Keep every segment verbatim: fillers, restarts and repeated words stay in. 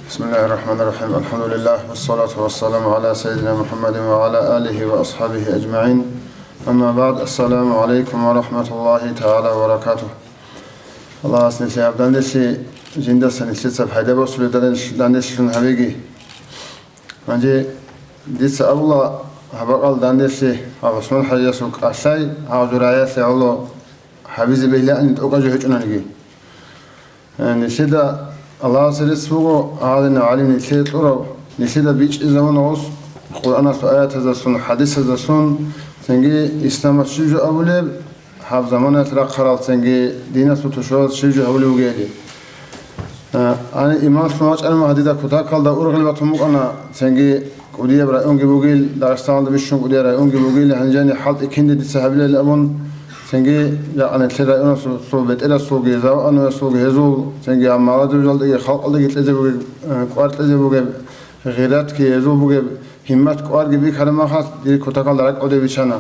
بسم الله الرحمن الرحيم. الحمد لله، والصلاة والسلام على سيدنا محمد وعلى آله وأصحابه أجمعين. أما بعد، السلام عليكم ورحمة الله تعالى وبركاته. Аллагьас нилъее гьаб данделъи жиндаса нилъеца пайда босулеб данделъ-, данделъун гьабеги. Гьанже дица абула, гьаб бакӀал данделъи гьав ГӀусман хӀажиясул кӀалъай гьав жураялъе гӀоло гьабизе бегьлаани тӀокӀаб жо гьечӀонаниги. Э, нилъеда Аллагьасе рецц буго, гьадинав гӀалим нилъее кьурав, нилъеда бичӀчӀизавуна гъос Къуръаналъул аятазалъун, хӀадисазалъун, цинги исламалъ щиб жо абулеб, гьаб заманаялъ рахъарал цинги диналъул тушбабаз щиб жо гьабулеб бугебали. Э, гьаниб имамлъун вачӀарав гьадида кутакалда ургъел батун букӀана, цинги кӀудияб районги бугил, Дагъистаналда бищун кӀудияб районги бугил, гьанжани хӀалтӀи кинде дица гьабилел абун, цинги, якъани, нилъер районасул бетӀерасулги, заваануясулги гьезул, цинги гьаб молодёжалдаги халкъалдаги кьезе бугеб, э, кӀвар кьезе бугеб, гъиратги гьезул бугеб, гьиммат кӀварги бихьараб мехалъ, дир кутакалда ракӀалде биччана.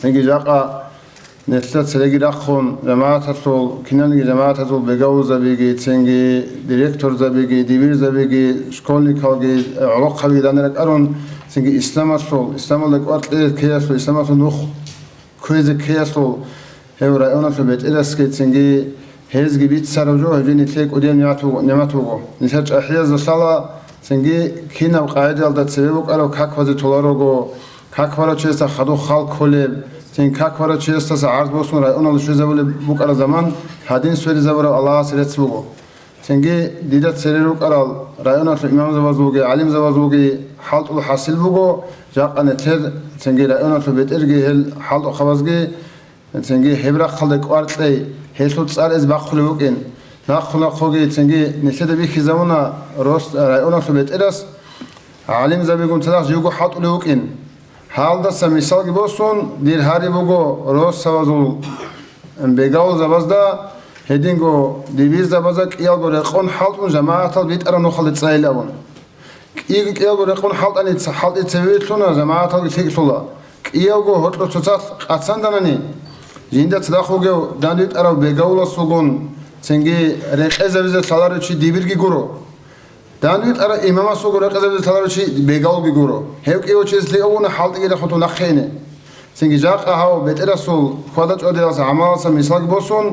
Цинги жакъа нилъеда цереги рахъун, жамагӀаталъул, киналниги жамагӀатазул бегавулзабиги, цинги директорзабиги, дибирзабиги, школьникалги, гӀолохъабиги данде ракӀарун, цинги исламалъул, исламалда кӀвар кьезе ккеялъул, исламалъул нух кквезе ккеялъул, гьев районалъул бетӀерасги, цинги гьезги бицараб жо, гьеб жо нилъее кӀудияб нигӀмат буго, нигӀмат буго. Нилъер чӀахӀиязда лъала, цинги кинаб къагӀидаялда цебе букӀараб как базе толарого, как барав чиясда хадуб хал кколеб, цин как барав чиясдаса гӀарз босун районалде щвезабулеб букӀараб заман гьадин сверизабураб Аллагьасе рецц буго. Цинги дида цере рукӀарал районалъул имамзабазулги гӀалимзабазулги хӀалтӀул хӀасил буго, жакъа нилъер, цинги районалъул бетӀерги гьел хӀалтӀухъабазги, цинги гьеб рахъалде кӀвар кьей, гьелъул цӀар эз бахъулеб букӀин. Нахъу-нахъуги цинги нилъеда бихьизабуна рос-, районалъул бетӀерас гӀалимзабигун цадахъ живго хӀалтӀулев вукӀин. Гьалдаса мисалги босун, дир гьари буго росабазул бегавулзабазда, гьединго дибирзабазда кӀиялго рекъон хӀалтӀун жамагӀатал битӀараб нухалде цӀайилавун. КӀиго-кӀиялго рекъон хӀалтӀани ца-, хӀалтӀи цеве вилълъуна, жамагӀаталги лъикӀлъула. КӀиявго гьоркьор цоцалъ къацанданани, жинда цадахъ вугев данде витӀарав бегавуласулгун цинги рекъезавизе лъаларев чи дибирги гуро. Данде витӀарав имамасулгун рекъезавизе лъаларев чи бегавулги гуро. Гьев кӀиявго чияс лъикӀав вуна хӀалтӀиги рехун тун нахъе ине. Цинги жакъа гьав бетӀерасул хьвада-чӀвадиялъа гӀамалалъа мисалги босун,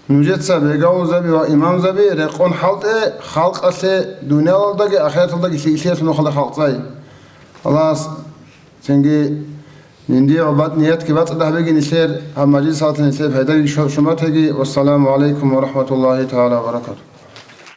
нужеца бегавулзаби ва имамзаби рекъон хӀалтӀе халкъалъе дуниялалдаги ахираталдаги лъикӀлъиялъул нухалда халкъ цӀай. Аллагьас цинги жиндие гӀубад ниятги бацӀцӀад гьабеги нилъер, гьаб мажлисалда нилъер пайдаги шо-, шуматеги. Вассаламу гӀалайкум ва рахӀматуллагьи тагӀала ва баракатугь.